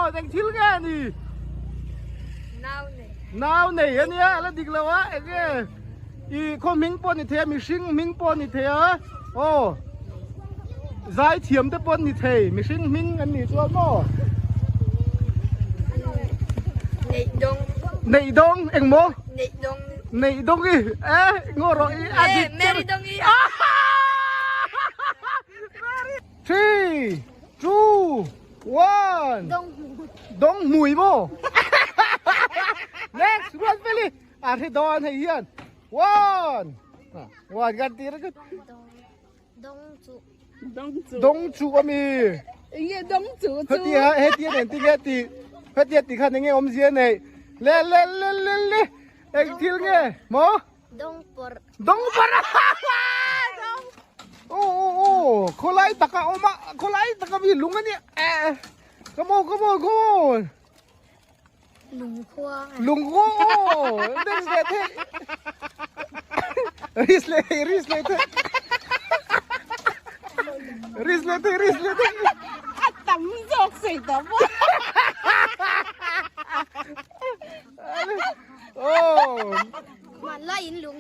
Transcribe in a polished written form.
on, eng thil nge a ni? Nau nei. Nau nei a nia, a la dik lo a, eng nge? I khaw hming pawh ni thei a, mihring hming pawh ni thei a, aw zai thiam te pawh ni thei, mihring hming an nih chuan maw? Neih dawng. Neih dawng eng maw? Neih dawng. Neih dawng i, e ngaw rawh i a dik. Mary dawng i. 3, 2, 1. Dawng hmui. Dawng hmui maw? Next, ruat veli. A hre dawn hei hian. 1. 1 kan tir ka. Dawng chu. Dawng chu. Dawng chu ami. Enge dawng chu chu. Hetia hetia nen ti nge ti. Hetia ti khan enge awmzia nei. Le le le le le. Eng thil nge maw? Dawng pawrh. Dawng pawrh. Aw aw aw khawlai taka awm a khawlai taka mi lung a nia eh come on come on come on. Lungkhua. Lungkhua aw next leh thei. Risk leh thei risk leh thei. Risk leh thei risk leh thei. A tam zawk sei ta maw. Oh. Hmanlai in lung.